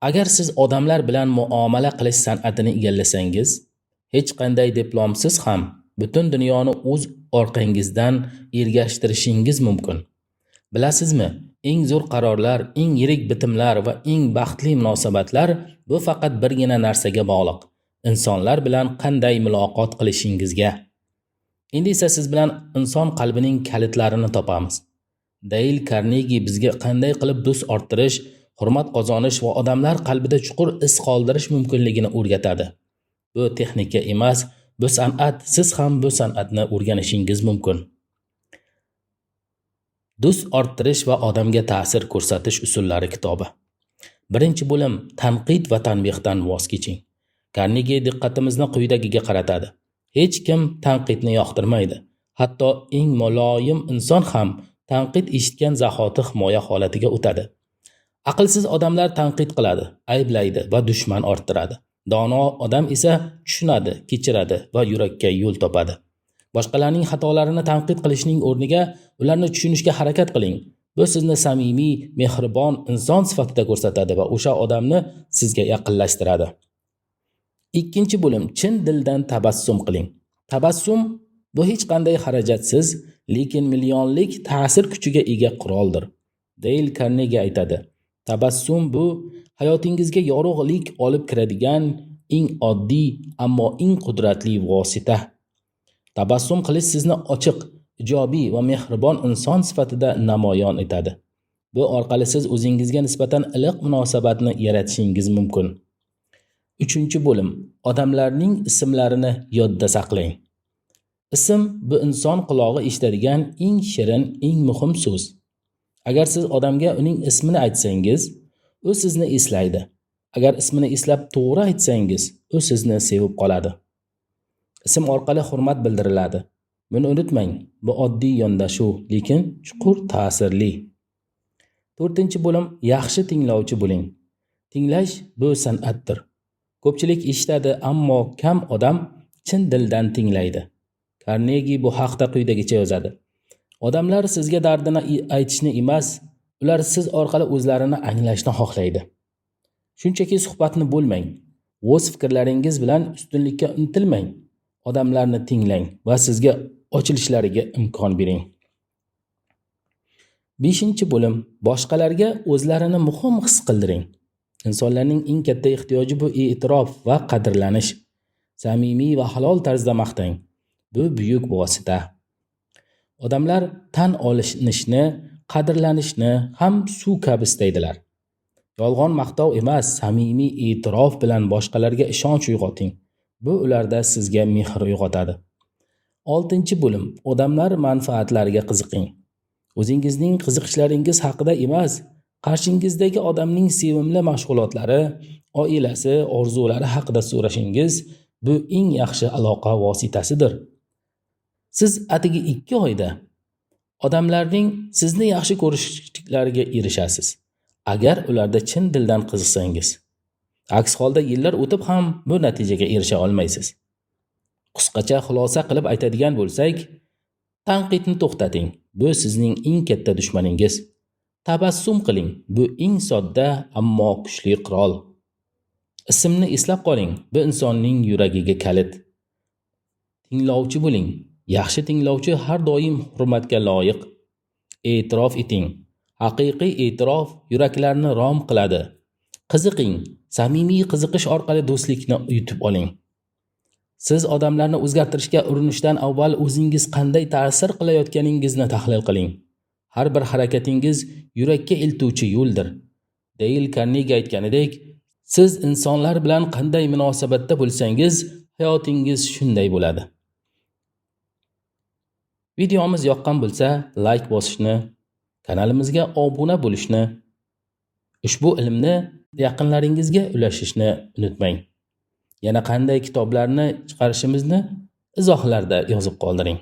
Agar siz odamlar bilan muomala qilish san'atini egallasangiz, hech qanday diplomsiz ham butun dunyoni o'z orqangizdan ergashtirishingiz mumkin. Bilasizmi, eng zo'r qarorlar, eng yirik bitimlar va eng baxtli munosabatlar bu faqat birgina narsaga bog'liq: insonlar bilan qanday muloqot qilishingizga. Endi esa siz bilan inson qalbining kalitlarini topamiz. Deyl Karnegi bizga qanday qilib do'st orttirish, hurmat qozonish va odamlar qalbida chuqur iz qoldirish mumkinligini o'rgatadi. Bu texnika emas, bu san'at. Siz ham bu san'atni o'rganishingiz mumkin. Do'st orttirish va odamga ta'sir ko'rsatish usullari kitobi. Birinchi bo'lim: tanqid va tanbehdan voz keching. Karnegi diqqatimizni quyidagiga qaratadi. Hech kim tanqidni yoqtirmaydi. Hatto eng muloyim inson ham tanqid eshitgan zahoti himoya holatiga o'tadi. Aqlsiz odamlar tanqid qiladi, ayblaydi va dushman orttiradi. Dono odam esa tushunadi, kechiradi va yurakka yo'l topadi. Boshqalarning xatolarini tanqid qilishning o'rniga ularni tushunishga harakat qiling. Bu sizni samimiy, mehribon inson sifatida ko'rsatadi va o'sha odamni sizga yaqinlashtiradi. Ikkinchi bo'lim: chin dildan tabassum qiling. Tabassum bu hech qanday xarajatsiz, lekin millionlik ta'sir kuchiga ega quroldir. Deyl Karnegi aytadi: Tabassum bu hayotingizga yorug'lik olib kiradigan eng oddiy, ammo eng qudratli vosita. Tabassum qilish sizni ochiq, ijobiy va mehribon inson sifatida namoyon etadi. Bu orqali siz o'zingizga nisbatan iliq munosabatni yaratishingiz mumkin. Uchinchi bo'lim: odamlarning ismlarini yodda saqlang. Ism bu inson qulog'i eshitadigan eng shirin, eng muhim so'z. Agar siz odamga uning ismini aytsangiz, u sizni eslaydi. Agar ismini eslab to'g'ri aytsangiz, u sizni sevib qoladi. Ism orqali hurmat bildiriladi. Buni unutmang, bu oddiy yondashuv, lekin chuqur ta'sirli. To'rtinchi bo'lim: yaxshi tinglovchi bo'ling. Tinglash bu san'atdir. Ko'pchilik eshitadi, ammo kam odam chin dildan tinglaydi. Karnegi bu haqda quyidagicha yozadi: Odamlar sizga dardini aytishni emas, ular siz orqali o'zlarini anglashni xohlaydi. Shunchaki suhbatni bo'lmang. O'z fikrlaringiz bilan ustunlikka intilmang. Odamlarni tinglang va sizga ochilishlariga imkon bering. Beshinchi bo'lim: boshqalarga o'zlarini muhim his qildiring. Insonlarning eng katta ehtiyoji bu e'tirof va qadrlanish. Samimiy va halol tarzda maqtang. Bu buyuk vosita. Odamlar tan olinishni, qadrlanishni ham suv kabi istaydilar. Yolg'on maqtov emas, samimiy e'tirof bilan boshqalarga ishonch uyg'oting. Bu ularda sizga mehr uyg'otadi. Oltinchi bo'lim: odamlar manfaatlariga qiziqing. O'zingizning qiziqishlaringiz haqida emas, qarshingizdagi odamning sevimli mashg'ulotlari, oilasi, orzulari haqida so'rashingiz bu eng yaxshi aloqa vositasidir. Siz atigi 2 oyda odamlarning sizni yaxshi ko'rishlariga erishasiz, agar ularda chin dildan qiziqsangiz. Aks holda yillar o'tib ham bu natijaga erisha olmaysiz. Qisqacha xulosa qilib aytadigan bo'lsak, tanqidni to'xtating. Bu sizning eng katta dushmaningiz. Tabassum qiling. Bu eng sodda, ammo kuchli qurol. Ismni eslab qoling. Bu insonning yuragiga kalit. Tinglovchi bo'ling. Yaxshi tinglovchi har doim hurmatga loyiq. E'tirof eting. Haqiqiy e'tirof yuraklarni rom qiladi. Qiziqing. Samimiy qiziqish orqali do'stlikni yutib oling. Siz odamlarni o'zgartirishga urinishdan avval o'zingiz qanday ta'sir qilayotganingizni tahlil qiling. Har bir harakatingiz yurakka eltuvchi yo'ldir. Deyl Karnegi aytganidek, siz insonlar bilan qanday munosabatda bo'lsangiz, hayotingiz shunday bo'ladi. Videomiz yoqqan bo'lsa, like bosishni, kanalimizga obuna bo'lishni, ushbu ilmni yaqinlaringizga ulashishni unutmang. Yana qanday kitoblarni chiqarishimizni izohlarda yozib qoldiring.